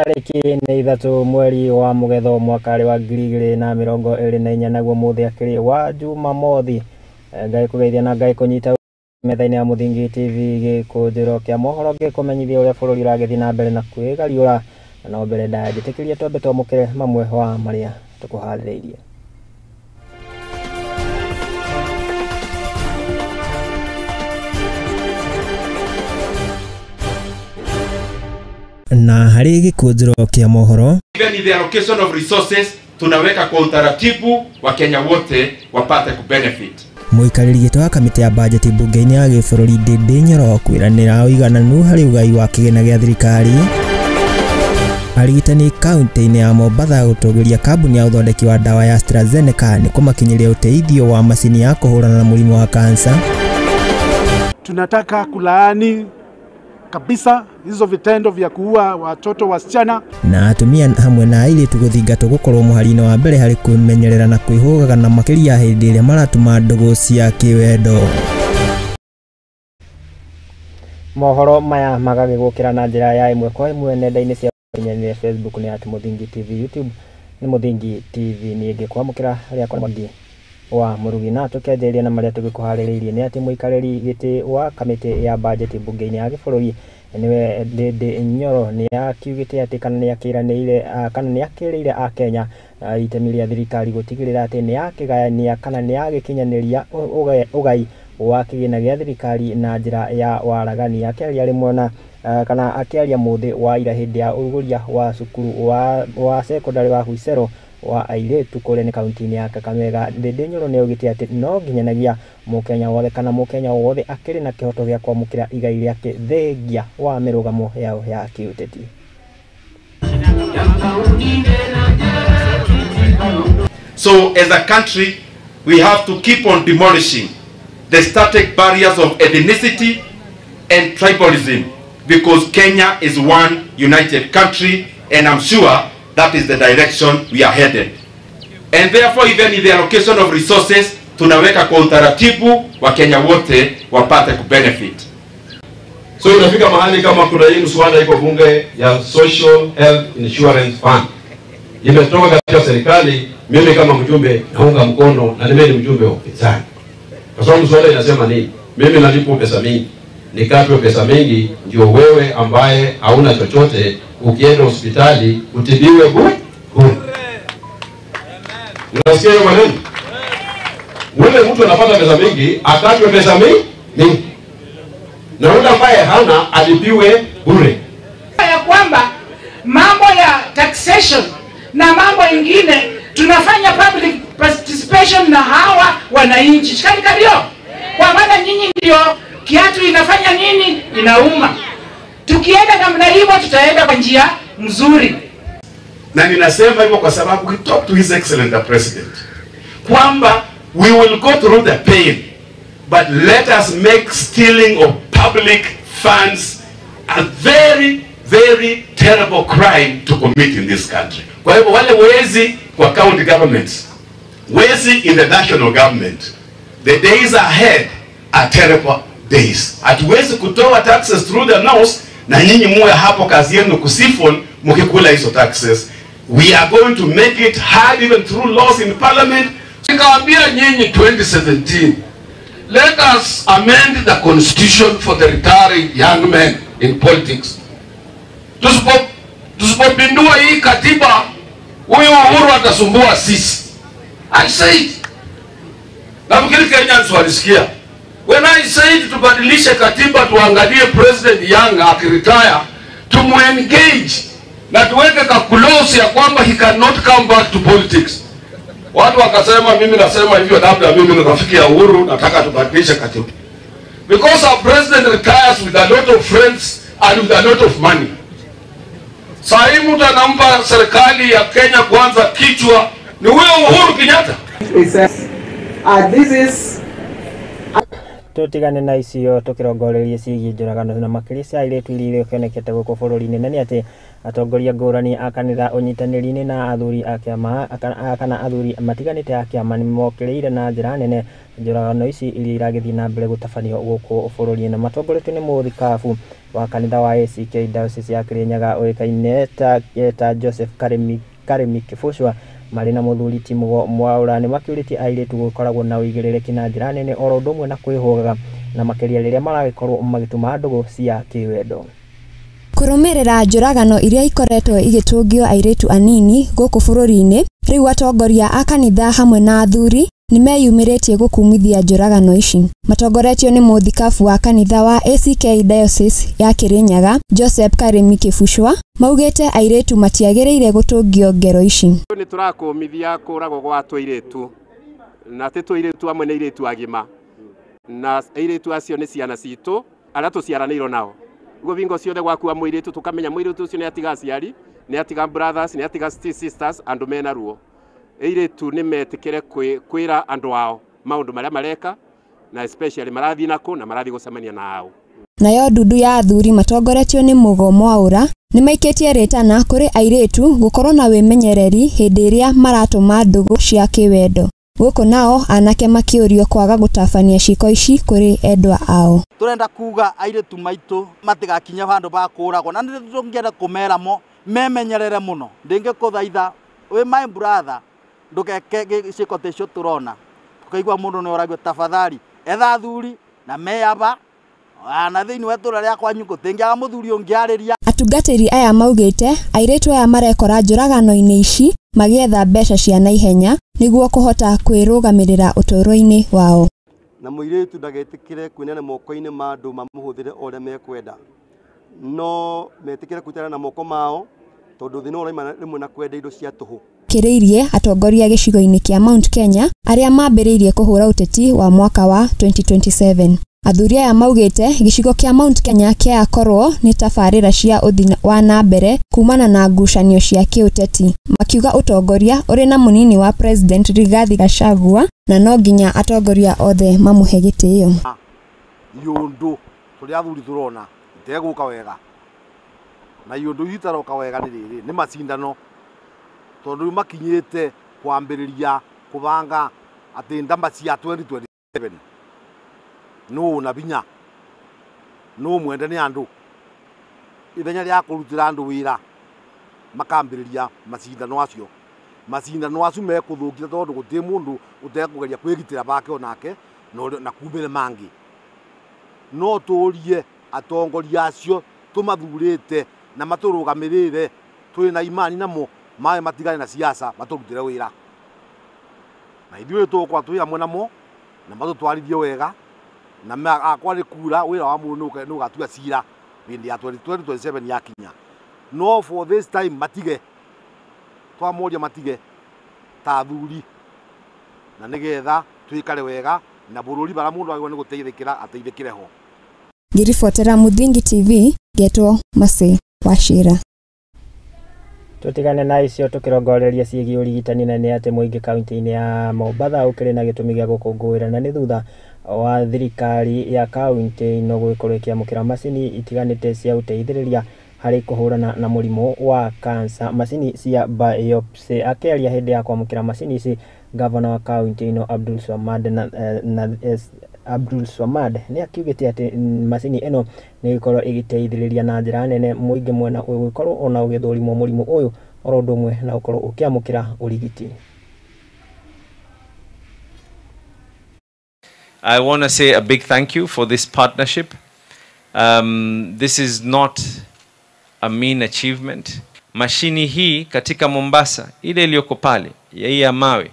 Tarĩki nĩ 3 mweri wa Mũgetho mwaka wa 2024 naguo mũthĩ akĩrĩ wa Jumamothi. Ngai kũgeithia na Ngai kũnyita metha-inĩ ya Mũthingi TV gĩkũnjĩro kĩa mohoro gĩkũmenyithia ũrĩa bũrũri ũragĩthiĩ na mbere na kwĩgariũra. Na no mbere ndanjĩtĩkĩrie twambe twamũkĩre mamwe wa marĩa tũkũharĩrĩirie. Na harĩ gĩkũnjĩro kĩa mohoro, even in the allocation of resources tunaweka kwa utaratibu wa Kenya wote wapate kubenefit. Mũikarĩri gĩtĩ wa kamĩtĩ ya bajeti mbunge-inĩ ya gĩbũrũri Ndindi Nyoro kwĩranĩra ũigananu harĩ ũgai wa kĩgĩna gĩa thirikari. Arigitani kaunti-inĩ ya Mombatha gũtũgĩria kambuni ya ũthondeki wa ndawa ya AstraZeneca nĩ kũmakinyĩria ũteithio wa macini ya kũhũrana na mũrimũ wa kansa. Tunataka kulaani kabisa hizo vitendo vya kuua watoto wasichana. Na atumia hamwe na airĩtu gũthingatwo gũkorwo mũhari-inĩ wa mbere harĩ kwĩmenyerera na kwĩhũgaga na makĩria hĩndĩ ĩrĩa maratuma ndũgũ cia kĩwendo. Mohoro maya magagĩgũkĩra na njĩra ya ĩmwe kwa ĩmwe nenda-inĩ cia ũkinyanĩria Facebook nĩ at Mũthingi TV, YouTube nĩ Mũthingi TV. Niĩ ngĩkwamũkĩra rĩakwa Mwangi wa Mũrugi. Na tũkĩanjĩrĩria na marĩa tũgĩkũharĩrĩirie nĩ atĩ mũikarĩri gĩtĩ wa kamĩtĩ ya bajeti mbunge-inĩ ya gĩbũrũri nĩwe Ndindi Nyoro nĩ akiugĩte atĩ kana nĩ akĩranĩire kana nĩ akĩrĩire Akenya itemi rĩa thirikari gũtigĩrĩra atĩ nĩ yakĩgayania kana nĩ yagĩkinyanĩria ũgai wa kĩgĩna gĩa thirikari na njĩra ya waragani. Akĩaria rĩmwe na kana akĩaria mũthĩ wa ira hĩndĩ ya ũrugũria wa cukuru wa secondary wa Huisero wa airĩtu kũrĩa nĩ kaunti-inĩ ya Kakamega, Ndindi Nyoro nĩ augĩte atĩ no nginyanagia mũkenya wothe kana mũkenya wothe akĩrĩ na kĩhoto gĩa kwamũkĩra igai rĩake thengia wa mĩrũgamo yao ya kĩũteti. So as a country we have to keep on demolishing the static barriers of ethnicity and tribalism, because Kenya is one united country, and I'm sure that is the direction we are headed. And therefore even in the allocation of resources tunaweka kwa utaratibu wa Kenya wote wapate kubenefit. So inafika mahali kama kuna hii mswada iko bunge ya Social Health Insurance Fund imetoka katika serikali, mimi kama mjumbe naunga mkono na mimi ni mjumbe wa upinzani. Kwa sababu mswada inasema nini? Mimi nalipo pesa mingi, nikatwe pesa mingi ndio wewe ambaye hauna chochote ukienda hospitali utibiwe bure. Unasikia hiyo maneno? Ule mtu anapata pesa mingi, akatwe pesa mingi. Na ule ambaye hana alipiwe bure. Ya kwamba mambo ya taxation na mambo ingine tunafanya public participation na hawa wananchi. Shikani kabio. Kwa maana nyinyi ndio kiatu inafanya nini? Inauma. Tukienda namna hivyo tutaenda kwa njia mzuri. Na ninasema hivyo kwa sababu we talk to His Excellency the President kwamba we will go through the pain, but let us make stealing of public funds a very very terrible crime to commit in this country. Kwa hivyo wale wezi kwa county governments, wezi in the national government, the days ahead are terrible days. Hatuwezi kutoa taxes through the nose na nyinyi muwe hapo kazi yenu kusifon mkikula hizo taxes. We are going to make it hard even through laws in parliament. Nikawaambia nyinyi 2017, let us amend the constitution for the retiring young men in politics. Tusipopindua hii katiba, huyu Uhuru atasumbua sisi. I said, nafikiri Kenyans walisikia. When I said tubadilishe katiba tuangalie President Young akiretire, tumuengage na tuweke ka clause ya kwamba he cannot come back to politics. Watu wakasema mimi nasema hivyo labda mimi ni rafiki ya Uhuru, nataka tubadilishe katiba. Because our president retires with a lot of friends and with a lot of money. Saa hii mtu anampa serikali ya Kenya kwanza kichwa ni huyo Uhuru Kenyatta. This is Tutigane na icio tukirongorerie ciĩgiĩ njũragano na makĩria cia airĩtu iria ikĩonekete gũkũ bũrũri-inĩ. Na nĩ atĩ Atongoria ngũrani a kanitha ũnyitanĩri-inĩ na athuri a kĩama kana athuri matiganĩte a kĩama nĩmokĩrĩire na njĩra nene njũragano ici iria iragĩthiĩ na mbere gũtabanio gũkũ bũrũri-inĩ. Matongoretio nĩ mũthikabu wa kanitha wa ACK Diocese ya Kirinyaga ũĩkaine ta Joseph Karimi Kĩbucwa marĩ na mũthuri ti Mugo Mwaura nĩmakĩũrĩtie airĩtu gũkoragwo na ũigĩrĩrĩki na njĩra nene oro ũndũ ũmwe na kwĩhũgaga na makĩria rĩrĩa maragĩkorwo magĩtuma ndũgũ cia kĩwendo. Kũrũmĩrĩra njũragano iria ikoretwo igĩtũngio airĩtu anini gũkũ bũrũri-inĩ, rĩu atongoria a kanitha hamwe na athuri nĩmeyumĩrĩtie gũkumithia njũragano ici. Matongoretio nĩ mũthikabu wa kanitha wa ACK Diocese ya Kirinyaga Joseph Karimi Kĩbucwa maugĩte airĩtu matiagĩrĩire gũtũngio ngero ici. Nĩ tũrakũmithia kũragwo gwa tũirĩtu na ti tũirĩtu amwe nĩ airĩtu agima na airĩtu acio nĩ ciana citũ arĩa tũciaranĩirwo nao. Guo bingo ciothe gwakua mũirĩtu tũkamenya mũirĩtu ũcio nĩ atiga aciari, nĩ atiga brothers, nĩ atiga sisters, andũ mena ruo. Airĩtu nĩ metĩkĩre kwĩra andũ ao maũndũ marĩa mareka na especially marathiĩ nakũ na marathiĩ gũcemania na ao. Nayo ndundu ya athuri matongoretio nĩ Mugo Mwaura nĩmaikĩtie rĩtana kũrĩ airĩtu gũkorwo na wĩmenyereri hĩndĩ ĩrĩa maratũma ndũgũ cia kĩwendo. Gũkũ nao anake makĩũrio kwaga gũtabania ciĩko ici kũrĩ endwa ao. Turenda kuga airĩtu maitũ matigakinye handũ ba kũragwo na nĩ tũngĩenda kũmera mo memenyerere mũno. Ndingĩkũthaitha wĩ my brother ndũgeke ciĩko ta icio tũrona tũkaigua mũndũ nĩ oragio, tafadhali etha athuri na meyaba na thĩinĩ wa itũra rĩa kwanyu gũtingĩaga mũthuri ũngĩarĩria. Atungatĩri aya maugĩte airĩtu aya marekora njũragano-inĩ ici magĩetha mbeca cia naihenya nĩguo kũhota kwĩrũgamĩrĩra ũtũũro-inĩ wao. Na mũirĩtu ndagetĩkĩre kwĩneana moko-inĩ ma andũ mamũhũthĩre o ũrĩa mekwenda, no metĩkĩre kwĩtara na moko mao tondũ thĩna ũraima rĩmwe na kwenda indo cia tũhũ. Kĩrĩirie atongoria gĩcigo-inĩ kĩa Mount Kenya arĩa mambĩrĩirie kũhũra ũteti wa mwaka wa 2027. Athuri aya maugĩte gĩcigo kĩa Mount Kenya kĩakorwo nĩ tabarĩra cia ũthii wa na mbere kumana na ngucanio cia kĩũteti, makiuga ũtongoria ũrĩ na mũnini wa President Rigathi Gachagua na no nginya atongoria othe mamũhe gĩtĩo. Iũndũ tũrĩa athuri tũrona itegũka wega na iũndũ itaroka wega nĩ rĩrĩ nĩ macindano tondũ rĩu makinyĩte kwambĩrĩria kũbanga atĩ ndamba cia 2027 nũ na binya nũ mwende nĩ andũ ithenya rĩa kũrutĩra andũ wĩra makambĩrĩria macindano acio. Macindano acio mekũthũkia tondũ gũtirĩ mũndũ ũtekũgeria kwĩgitĩra bake onake na kumĩre mangĩ. No tũrie atongoria acio tũmathurĩte na matũrũgamĩrĩre twĩ na imani namo mawe matigane na siasa matũrutĩre wĩra na ithuĩ tũgũkorwo twĩ hamwe namo na matũtwarithie wega na akwa nĩ kura wĩra wa mũndũ nĩ ũgatua cira hĩndĩ ya 2027 yakinya. No for this time matige twamoria matige ta athuri na nĩgetha twĩkare wega na bũrũri bara mũndũ agĩrĩirwo nĩ gũteithĩkĩra ateithĩkĩre ho. Ngĩribotera Muthingi TV ngetwo Mercy Wachira. Tutigane na icio tukirongoreria ciĩgiĩ ũrigitani na nĩ atĩ mũingĩ kaunti-inĩ ya Mombatha ũkĩrĩ na gĩtũmi gĩa gũkũngũĩra na nĩ thutha wa thirikari ya kaunti ĩno gũgĩkorwo ĩkĩamũkĩra macini itiganĩte cia ũteithĩrĩria harĩ kũhũrana na mũrimũ wa kansa, macini cia biopsy. Akĩaria hĩndĩ ya kwamũkĩra macini ici, gavana wa kaunti ĩno Abdul Swamad nĩ akiugĩte atĩ macini ĩno nĩ ĩgũkorwo ĩgĩteithĩrĩria na njĩra nene mũingĩ mwena ũyũ gũkorwo ona ũgĩthũrimwo mũrimũ ũyũ oro ũndũ ũmwe na gũkorwo ũkĩamũkĩra ũrigiti. I want to say a big thank you for this partnership. This is not a mean achievement. Mashini hii katika Mombasa, ile iliyoko pale, ya mawe,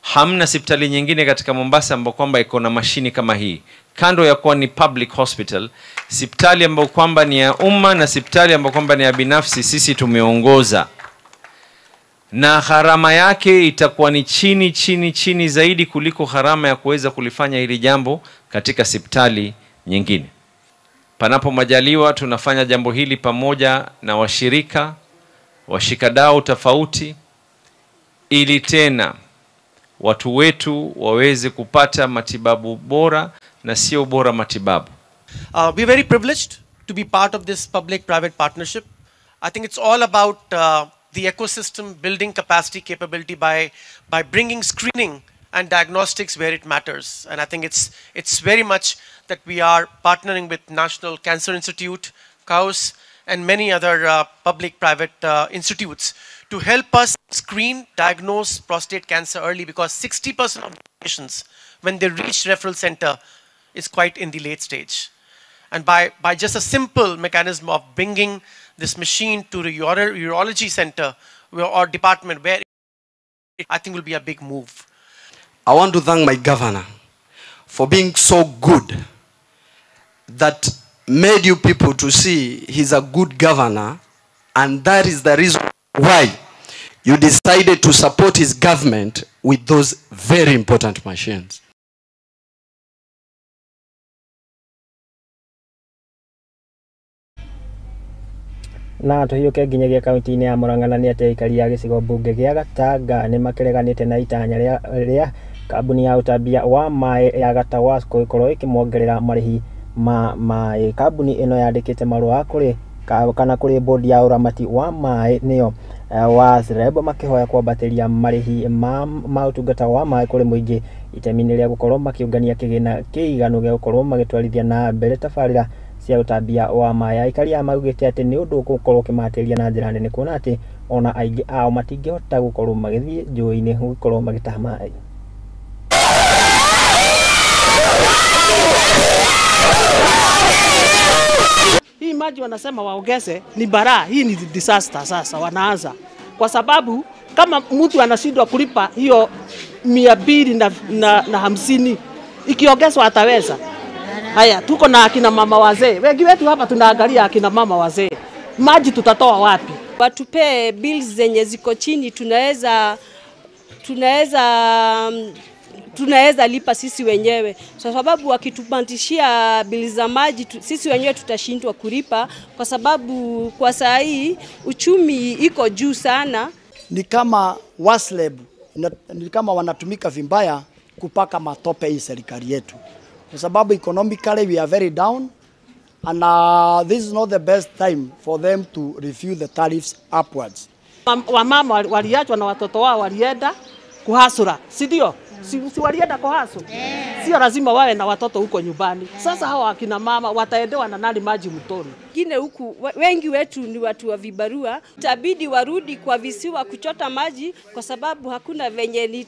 hamna hospitali nyingine katika Mombasa ambayo kwamba iko na mashini kama hii. Kando ya kuwa ni public hospital, hospitali ambayo kwamba ni ya umma na hospitali ambayo kwamba ni ya binafsi, sisi tumeongoza. Na gharama yake itakuwa ni chini chini chini zaidi kuliko gharama ya kuweza kulifanya hili jambo katika hospitali nyingine. Panapo majaliwa tunafanya jambo hili pamoja na washirika, washikadau tofauti, ili tena watu wetu waweze kupata matibabu bora na sio bora matibabu. We are very privileged to be part of this public-private partnership. I think it's all about the ecosystem building capacity, capability by bringing screening and diagnostics where it matters. And I think it's very much that we are partnering with National Cancer Institute, KAUS, and many other public-private institutes to help us screen, diagnose prostate cancer early, because 60% of patients, when they reach referral center, is quite in the late stage. And by just a simple mechanism of bringing this machine to the urology center or department, where it, I think, will be a big move. I want to thank my governor for being so good that made you people to see he's a good governor, and that is the reason why you decided to support his government with those very important machines. Na tũhiũke nginyagia kaunti-inĩ ya Murang'a na nĩ atĩ aikari a gĩcigo mbunge gĩa Gatanga nĩ makĩreganĩte na itanya rĩa kambuni ya ũtambia wa maĩ ya Gatawasco ĩkorwo ĩkĩmongerera marĩhi ma maĩ. Kambuni ĩno yandĩkĩte marũa kũrĩ kana kũrĩ bodi ya ũramati wa maĩ nĩyo wa SREB makĩhoya kwambatĩria marĩhi ma ũtungata wa maĩ kũrĩ mũingĩ itemi-inĩ rĩa gũkorwo makĩũngania kĩgĩna kĩiganu gĩa gũkorwo magĩtwarithia na mbere tabarĩra cia ũtambia wa maĩ. Aikari aya maugĩte atĩ nĩ ũndũ ũgũkorwo ũkĩmatĩria na njĩra nene kuona atĩ ona aingĩ ao matingĩhota gũkorwo magĩthiĩ njũĩ-inĩ gũkorwo magĩtaha maĩ. Hii maji wanasema waongeze ni balaa, hii ni disaster sasa wanaanza. Kwa sababu kama mtu anashindwa kulipa hiyo 250 ikiongezwa ataweza. Haya, tuko na akina mama wazee. Wengi wetu hapa tunaangalia akina mama wazee. Maji tutatoa wapi? Watupe bills zenye ziko chini, tunaweza lipa sisi wenyewe. Kwa sababu wakitupandishia bili za maji sisi wenyewe tutashindwa kulipa, kwa sababu kwa saa hii uchumi iko juu sana. Ni kama WASLEB, ni kama wanatumika vibaya kupaka matope hii serikali yetu. Kwa sababu economically we are very down, and this is not the best time for them to review the tariffs upwards. Wamama waliachwa na watoto wao walienda kuhasura, si ndio? Si walienda kuhasu? Sio lazima wawe na watoto huko nyumbani. Sasa hawa akina mama wataendewa na nani maji mtoni? Wengine huku wengi wetu ni watu wa vibarua, itabidi warudi kwa visiwa kuchota maji, kwa sababu hakuna venye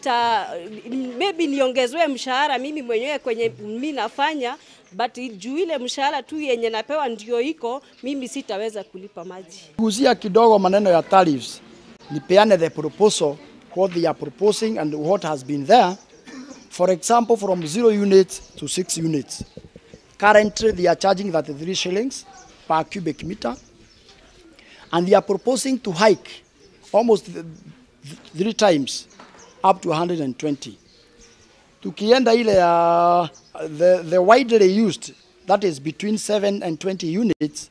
maybe niongezwe mshahara mimi mwenyewe kwenye mimi nafanya, but juu ile mshahara tu yenye napewa ndio iko, mimi sitaweza kulipa maji. Guzia kidogo maneno ya tariffs, nipeane the proposal, what they are proposing and what has been there. For example, from 0 units to 6 units. Currently, they are charging 33 shillings per cubic meter, and they are proposing to hike almost 3 times up to 120. Tukienda ile the widely used, that is between 7 and 20 units,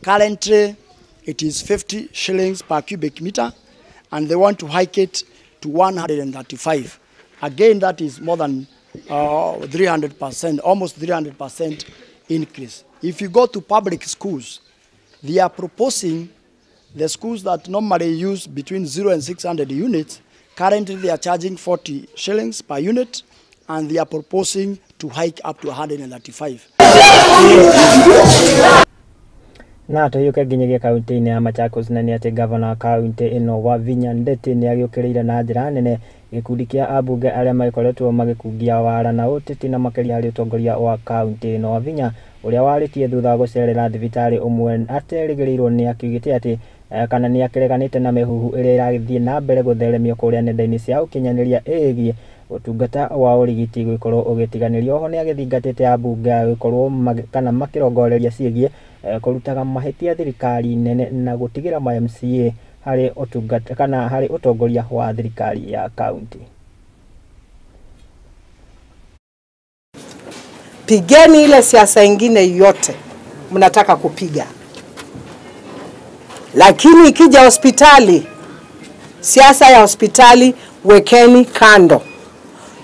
currently it is 50 shillings per cubic meter, and they want to hike it to 135. Again, that is more than 300%, almost 300% increase. If you go to public schools, they are proposing the schools that normally use between 0 and 600 units, currently they are charging 40 shillings per unit, and they are proposing to hike up to 135. Na tũhiũke nginyagia kaunti-inĩ ya Machakos na nĩ atĩ gavana wa kaunti ĩno Wavinya Ndeti nĩ agĩũkĩrĩire na njĩra nene gĩkundi kĩa ambunge arĩa magĩkoretwo magĩkungia wara na ũteti na makĩria harĩ ũtongoria wa kaunti ĩno. Wavinya ũrĩa warĩtie thutha wa gũcerera thibitarĩ ũmwe aterĩgĩrĩirwo nĩ akiugĩte atĩ kana nĩ akĩreganĩte na mĩhuhu ĩrĩa ĩragĩthiĩ na mbere gũtheremio kũrĩa nenda-inĩ cia ũkinyanĩria ĩgiĩ ũtungata wa ũrigiti gũkorwo ũgĩtiganĩrio. Oho nĩ agĩthingatĩte ambunge gũkorwo kana makĩrongoreria ciĩgiĩ kũrutaga mahĩtia thirikari nene na gũtigĩra ma MCA harĩ ũtungata kana harĩ ũtongoria wa thirikari ya kaunti. Pigeni ile siasa ingine yote mnataka kupiga, lakini ikija hospitali, siasa ya hospitali wekeni kando.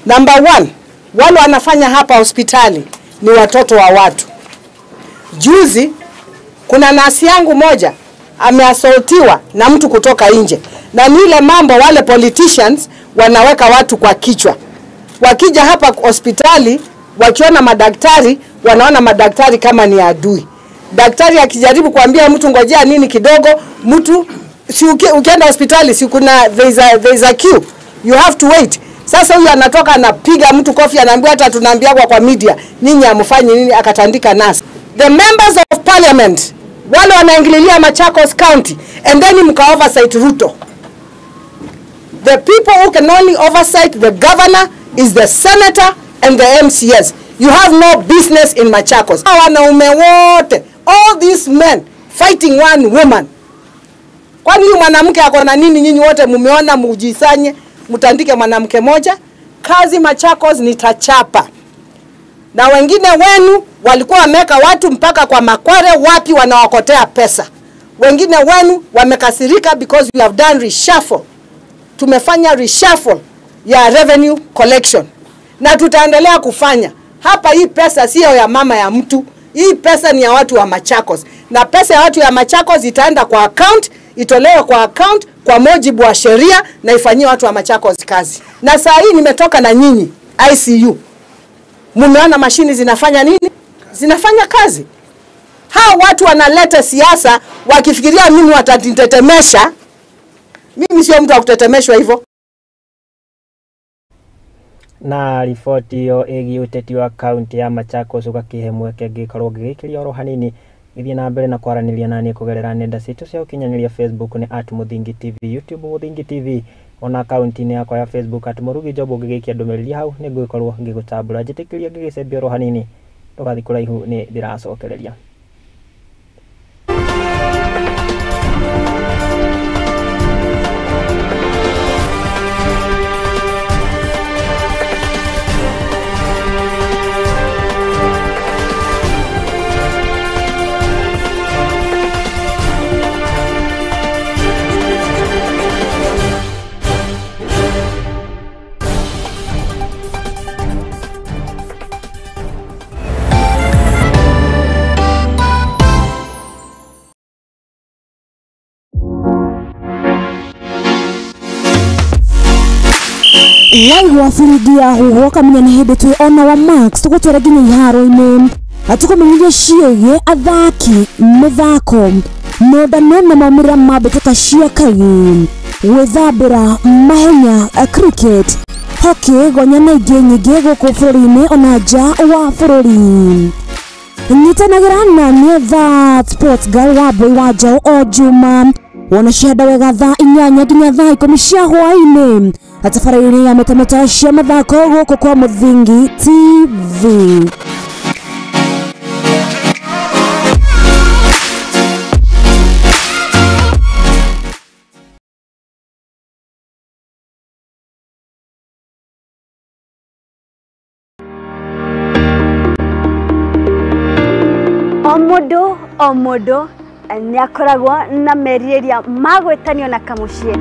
Number 1, wale wanafanya hapa hospitali ni watoto wa watu. Juzi kuna nasi yangu moja Ameassaultiwa na mtu kutoka nje. Na ni ile mambo wale politicians wanaweka watu kwa kichwa. Wakija hapa hospitali, wakiona madaktari, wanaona madaktari kama ni adui. Daktari akijaribu kuambia mtu ngojea nini kidogo, mtu si ukienda hospitali si kuna there is a queue. You have to wait. Sasa huyu anatoka anapiga mtu kofi, anaambia hata tunaambia kwa media, ninyi hamfanyi nini, akatandika nasi. The members of parliament wale wanaingililia Machakos County and then mka oversight Ruto. The people who can only oversight the governor is the senator and the MCS. You have no business in Machakos. Wanaume wote, all these men fighting one woman. Kwani huyu mwanamke ako na nini? Nyinyi wote mumeona, mujisanye, mtandike mwanamke moja. Kazi Machakos nitachapa. Na wengine wenu walikuwa wameka watu mpaka kwa makware wapi wanawakotea pesa. Wengine wenu wamekasirika because we have done reshuffle. Tumefanya reshuffle ya revenue collection. Na tutaendelea kufanya. Hapa hii pesa sio ya mama ya mtu. Hii pesa ni ya watu wa Machakos. Na pesa ya watu ya Machakos itaenda kwa account, itolewe kwa account kwa mujibu wa sheria na ifanyie watu wa Machakos kazi. Na saa hii nimetoka na nyinyi ICU. Mumeona mashini zinafanya nini? Zinafanya kazi. Hao watu wanaleta siasa wakifikiria mimi watanitetemesha. Mimi sio mtu wa kutetemeshwa hivyo. Na riboti iyo ĩgiĩ ũteti wa kaunti ya Machakos ũgakĩhe mweke ngĩkorwo ngĩgĩikĩria oro hanini gĩthiĩ na mbere na kwaranĩria naniĩ kũgerera nenda citũ cia ũkinyanĩria Facebook nĩ @Mũthingi TV, YouTube Mũthingi TV, ona akaunti-inĩ yakwa ya Facebook @Mũrugi Job. Ũngĩgĩikia ndũmĩrĩri hau nĩ ngũgĩkorwo ngĩgũtambũra. Njĩtĩkĩria ngĩgĩcembia oro hanini, ndũgathiĩ kũraihu nĩ ndĩracokereria. Waigua biringi ya huho kamenya nĩ hĩndĩ twĩ ona wa Max tũgũtwara nginya iharo-inĩ atũkũmenyithia ciĩgiĩ athaki mĩthako nondano na maumĩrĩra ma mbĩtĩka cia kagi gwĩthambĩra mahenya cricket hockey gonya na ingĩ nyingĩ gũkũ bũrũri-inĩ ona nja wa bũrũri. Nyitanagĩra na niĩ That Sports Girl wa Mbũi wa Njaũ o Juma wona cianda wega thaa 8 nginya thaa 10 cia hwaĩ-inĩ tabarĩra-inĩ ya metameta cia mathako gũkũ kwa Mũthingi TV. O mũndũ nĩ akoragwo na merirĩria ma gwĩtanio na kamũciĩ.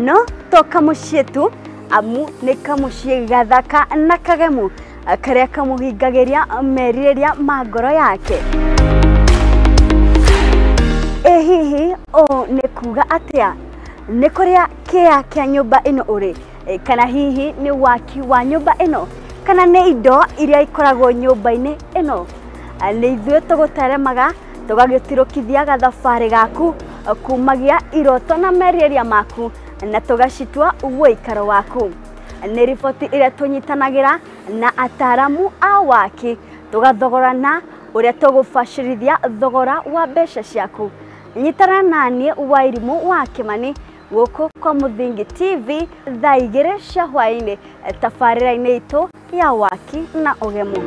No to kamũciĩ tu, amu nĩ kamũciĩ gathaka na kagemu karĩa kamũhingagĩria merirĩria ma ngoro yake. Ĩ hihi ũũ nĩ kuga atĩa? Nĩ kũrĩa kĩa kĩa nyũmba ĩno ũrĩ, kana hihi nĩ waki wa nyũmba ĩno, kana nĩ indo iria ikoragwo nyũmba-inĩ ĩno? Nĩ ithuĩ tũgũteremaga tũgagĩtirũkithia gathabarĩ gaku kumagia iroto na merirĩria maku na tũgacitua ũikaro waku. Nĩ riboti ĩrĩa tũnyitanagĩra na ataramu a waki tũgathogorana ũrĩa tũgũbacĩrithia thogora wa mbeca ciaku. Nyitana naniĩ Wairimũ wa Kĩmani gũkũ kwa Mũthingi TV thaa 2 cia hwaĩ-inĩ tabarĩra-inĩ itũ ya waki na ũgemu.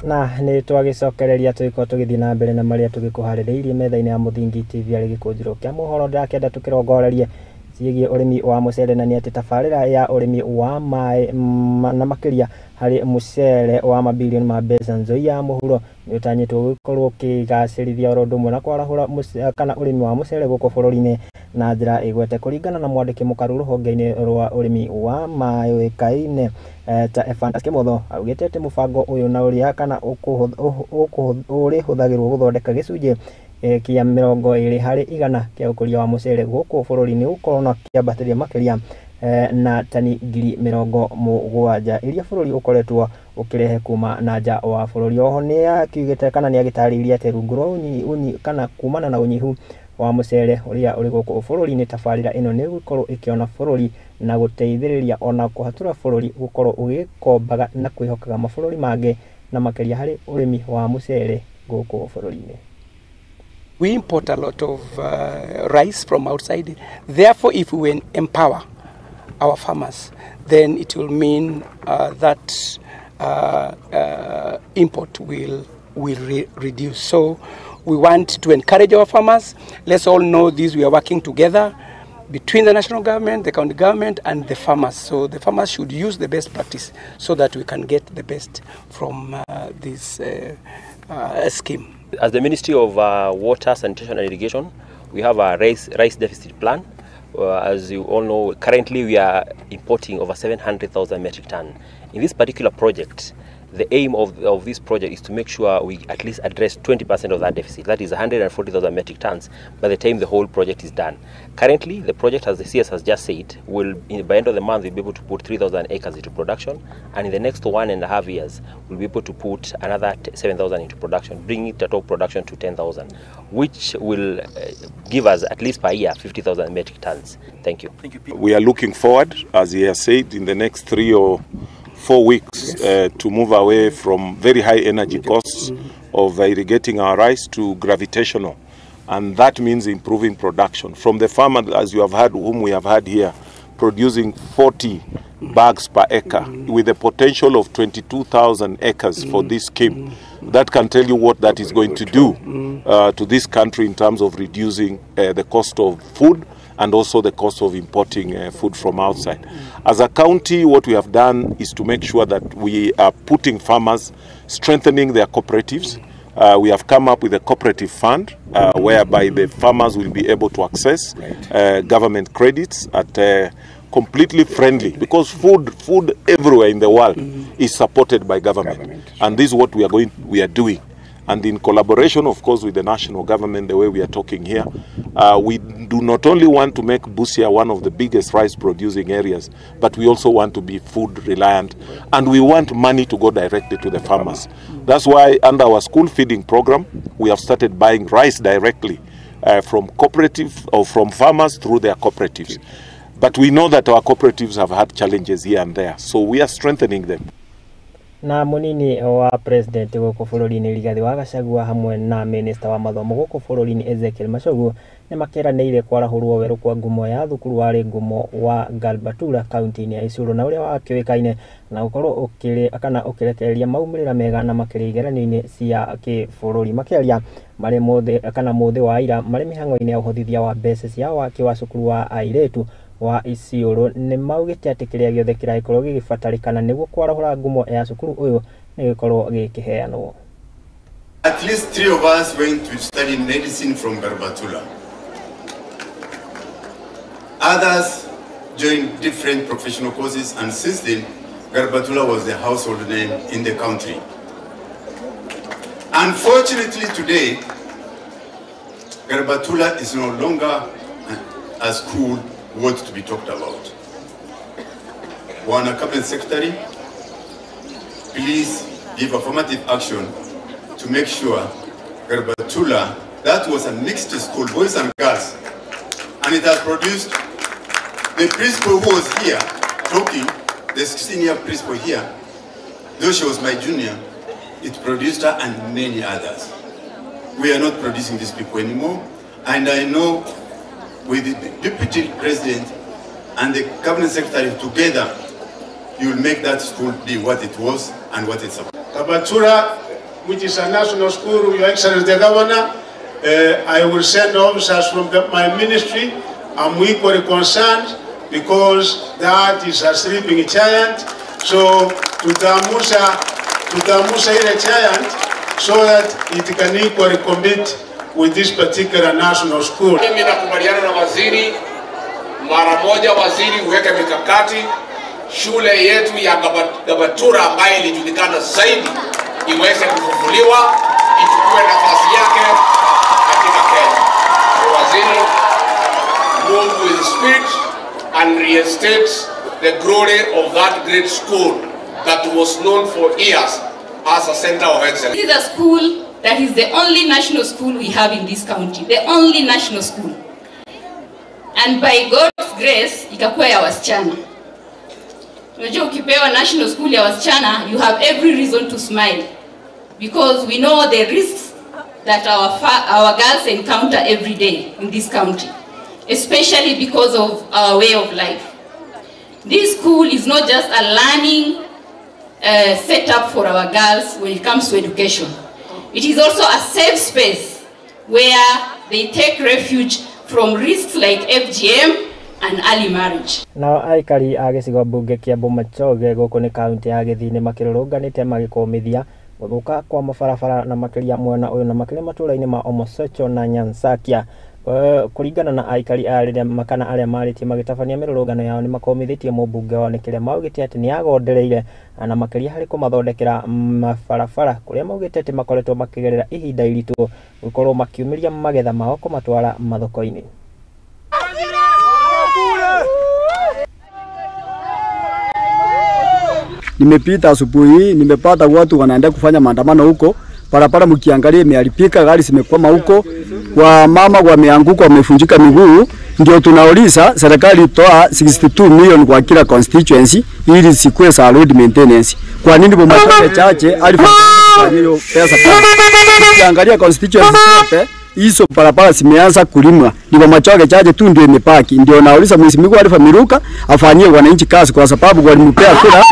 Na nĩ twagĩcokereria tũgĩkorwo tũgĩthiĩ na mbere na marĩa tũgĩkũharĩrĩirie metha-inĩ ya Mũthingi TV arĩ gĩkũnjĩro kĩa mohoro. Ndakenda tũkĩrongorerie ciĩgiĩ ũrĩmi wa mũcere, na nĩ atĩ tabarĩra ya ũrĩmi wa maĩ na makĩria harĩ mũcere wa mabirioni ma mbeca Nzoia ya mũhuro nĩ ũtanyĩtwo gũkorwo ũkĩgacĩrithia oro ũndũ ũmwe na kwarahũra kana ũrĩmi wa mũcere gũkũ bũrũri-inĩ na njĩra ĩgwete. Kũringana na mwandĩki mũkaru rũhonge-inĩ rwa ũrĩmi wa maĩ ũĩkaine ta Evans Kimotho, augĩte atĩ mũbango ũyũ na ũrĩa kana ũrĩhũthagĩrwo gũthondeka gĩcunjĩ kĩa 20% kĩa ũkũria wa mũcere gũkũ bũrũri-inĩ ũkorwo na kĩambatĩria makĩria na tani 70,000 iria bũrũri ũkoretwo ũkĩrehe kuma na nja wa bũrũri. Oho nĩ akiugĩte kana nĩ agĩtarĩirie atĩ rungu rwa unyi kana kumana na ũnyihu wa mũcere ũrĩa ũrĩ gũkũ bũrũri-inĩ, tabarĩra ĩno nĩ ĩgũkorwo ĩkĩona bũrũri na gũteithĩrĩria ona kũhatũra bũrũri gũkorwo ũgĩkombaga na kwĩhokaga mabũrũri mangĩ na makĩria harĩ ũrĩmi wa mũcere gũkũ bũrũri-inĩ. We import a lot of rice from outside. Therefore, if we empower our farmers, then it will mean that import will reduce. So we want to encourage our farmers. Let's all know this. We are working together between the national government, the county government, and the farmers. So the farmers should use the best practice so that we can get the best from this scheme. As the Ministry of Water, Sanitation and Irrigation, we have a rice deficit plan. As you all know, currently we are importing over 700,000 metric tons. In this particular project, the aim of this project is to make sure we at least address 20% of that deficit, that is 140,000 metric tons, by the time the whole project is done. Currently, the project, as the CS has just said, will by end of the month we'll be able to put 3,000 acres into production, and in the next 1.5 years, we'll be able to put another 7,000 into production, bringing the total production to 10,000, which will give us at least per year 50,000 metric tons. Thank you. Thank you. We are looking forward, as he has said, in the next 3 or 4 weeks, yes, to move away from very high energy costs of irrigating our rice to gravitational, and that means improving production from the farmer, as you have heard, whom we have had here, producing 40 bags per acre with a potential of 22,000 acres for this scheme. That can tell you what that is going to do to this country in terms of reducing the cost of food and also the cost of importing food from outside. As a county, what we have done is to make sure that we are putting farmers, strengthening their cooperatives. We have come up with a cooperative fund whereby the farmers will be able to access government credits at completely friendly, because food everywhere in the world is supported by government. And this is what we are doing. And in collaboration, of course, with the national government, the way we are talking here, we do not only want to make Busia one of the biggest rice-producing areas, but we also want to be food reliant, and we want money to go directly to the farmers. That's why under our school feeding program, we have started buying rice directly from cooperative or from farmers through their cooperatives. But we know that our cooperatives have had challenges here and there, so we are strengthening them. Na munini wa president gũkũ bũrũri-inĩ Rigathĩ wa Gachagua hamwe na minista wa mathomo gũkũ bũrũri-inĩ Ezekiel Machogu nĩ makeranĩire kwarahũrwo werũ kwa ngumo ya thukuru warĩ ngumo wa Garbatula kaunti-inĩ ya Isiolo, na ũrĩa wakĩũĩkaine na gũkorwo ũkĩrĩ kana ũkĩrekereria maumĩrĩra mega na makĩria igeranio-inĩ cia kĩbũrũri. Makĩaria marĩ mũthĩ kana mũthĩ wa ira marĩ mĩhang'o-inĩ ya ũhothithia wa mbeca cia waki wa cukuru wa airĩtu wa Isiolo, nĩ maugĩte atĩ kĩrĩa gĩothe kĩragĩkorwo gĩgĩbatarĩkana nĩguo kwarahũra ngumo ya cukuru ũyũ nĩ gĩkorwo gĩkĩheanwo. At least 3 of us went to study medicine from Garbatula. Others joined different professional courses, and since then, Garbatula was the household name in the country. Unfortunately today, Garbatula is no longer a school worth to be talked about. Bwana Cabinet Secretary, please give affirmative action to make sure Garbatula, that was a mixed school, boys and girls, and it has produced the principal who was here talking, the senior principal here, though she was my junior, it produced her and many others. We are not producing these people anymore, and I know with the deputy president and the cabinet secretary together, you will make that school be what it was and what it's about. Garbatula which is a national school, Your Excellency the Governor. I will send officers from my ministry. I'm equally concerned because that is a sleeping giant. So tutaamsha ile giant so that it can equally compete with this particular national school. Mimi nakubaliana na waziri mara moja, waziri uweke mikakati shule yetu ya Gabatura ambayo ilijulikana zaidi iweze kufufuliwa, ichukue nafasi yake katika Kenya. Waziri, move with speed and reinstate the glory of that great school that was known for years as a center of excellence. This is a school that is the only national school we have in this county, the only national school. And by God's grace, ikakuwa ya wasichana. Unajua ukipewa national school ya wasichana, you have every reason to smile, because we know the risks that our girls encounter every day in this county, especially because of our way of life. This school is not just a learning setup for our girls when it comes to education. It is also a safe space where they take refuge from risks like FGM and early marriage. Nao aikari a gĩcigo mbunge kĩa Bomachoge gũkũ nĩ kaunti ya Gĩthii nĩ makĩrũrũnganĩte magĩkũmithia gũthũka kwa mabarabara na makĩria mwena ũyũ na makĩria matũũra-inĩ ma Omosecho na Nyansakia. Kũringana na aikari a rĩrĩa makana arĩa marĩtie magĩtabania mĩrũrũngano yao nĩ makomithĩtie mũmbunge wao nĩ kĩrĩa maugĩte atĩ nĩ agondereire na makĩria harĩ kũmathondekera mabarabara kũrĩa maugĩte atĩ makoretwo makĩgerera ihinda iritũ gũkorwo makiumĩria magetha mao kũmatwara mathoko-inĩ. Nimepita asubuhi, nimepata watu wanaenda kufanya maandamano huko. Barabara mkiangalia imeharibika, gari zimekwama huko, wa mama wameanguka, wamefunjika miguu. Ndio tunauliza serikali itoa 62 million kwa kila constituency ili sikue za road maintenance. Kwa nini Bomachoge chache alifanya hiyo pesa? Ukiangalia constituency zote hizo barabara zimeanza kulimwa, ni Bomachoge chache tu ndio imepaki. Ndio nauliza Mheshimiwa Alpha Miruka afanyie wananchi kazi, kwa sababu walimpea kura.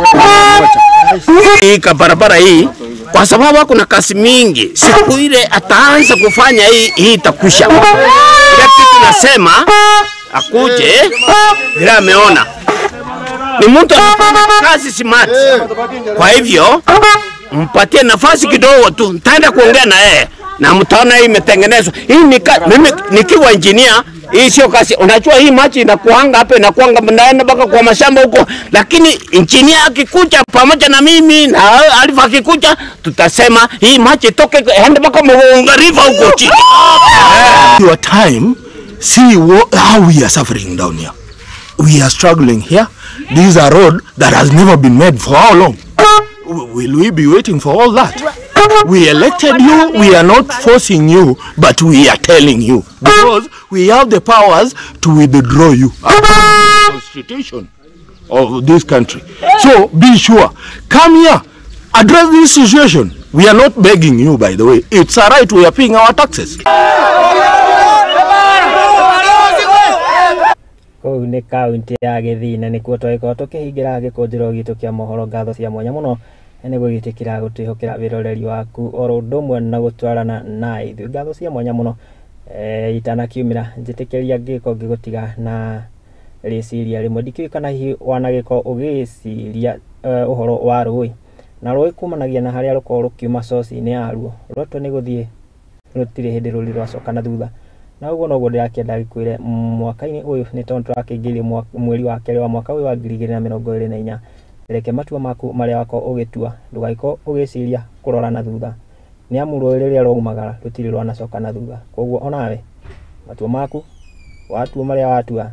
Hii barabara hii kwa sababu kuna kazi mingi, siku ile ataanza kufanya hii itakusha. Kila kitu nasema akuje bila ameona ni mtu anafanya kazi smart. Kwa hivyo mpatie nafasi kidogo tu, nitaenda kuongea na yeye na mtaona hii imetengenezwa. Hii ni mimi nikiwa engineer, hii sio kazi. Unajua hii maji inakuanga hapa, inakuanga mnaenda mpaka kwa mashamba huko, lakini engineer akikuja pamoja na mimi na Alpha akikuja, tutasema hii maji toke ende mpaka Mugunga River huko chini. Your time, see how we are suffering down here. We are struggling here. This is a road that has never been made for how long? Will we be waiting for all that? We elected you, we are not forcing you, but we are telling you. Because we have the powers to withdraw you according to the constitution of this country. So be sure, come here, address this situation. We are not begging you, by the way. It's a right, we are paying our taxes. Kũu nĩ kaunti ya Gĩthii na nĩkuo twagĩkorwo tũkĩhingĩra gĩkũnjĩro gitũ kĩa mohoro. Ngatho cia mwanya mũno nĩ gũgĩtĩkĩra gũtwĩhokera wĩroreri waku oro ũndũ ũmwe na gũtwarana na ithuĩ. Ngatho cia mwanya mũno. Itanakiumĩra njĩtĩkĩria ngĩko ngĩgũtiga na rĩciria rĩmwe. Ndikĩũĩ kana hihi wanagĩkorwo ũgĩciria ũhoro wa rũĩ, na rũĩ kumanagia na harĩa rũkoragwo rũkiuma source-inĩ yaruo, rwatua nĩ gũthiĩ rũtirĩ hĩndĩ rũri rwacoka na thutha. Na ũguo noguo ndĩrakĩenda gĩkwĩre mwaka-inĩ ũyũ nĩ tondũ tũrakĩingĩria mweri wa kerĩ wa mwaka ũyũ wa 2024. Reke matua maku marĩa wakorwo ũgĩtua, ndũgagĩkorwo ũgĩciria kũrora na thutha, nĩ amu rũĩ rĩrĩa rwaumagara rũtirĩ rwanacoka na thutha. Koguo onawe matua maku watua marĩa watua,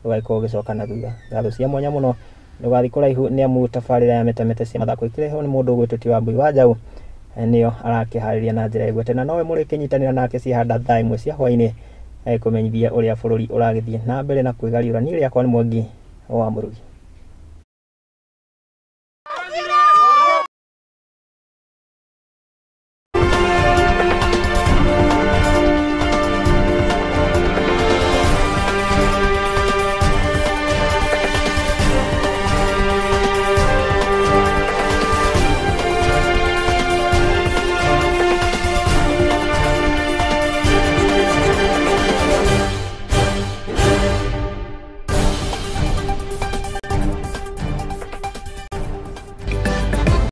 ndũgagĩkorwo ũgĩcoka na thutha. Ngatho cia mwanya mũno, ndũgathiĩ kũraihu nĩ amu tabarĩra ya metamete cia mathako ikĩrehwo nĩ mũndũ ũgwĩtwo ti Wambui wa Njaũ nĩyo arakĩharĩria na njĩra ĩgwete, na nowe mũrĩkĩnyitanĩra nake cihanda thaa 1 cia hwaĩ-inĩ kũmenyithia ũrĩa bũrũri ũragĩthiĩ na mbere na kwĩgariũra. Niĩ rĩakwa nĩ Mwangi wa Mũrugi.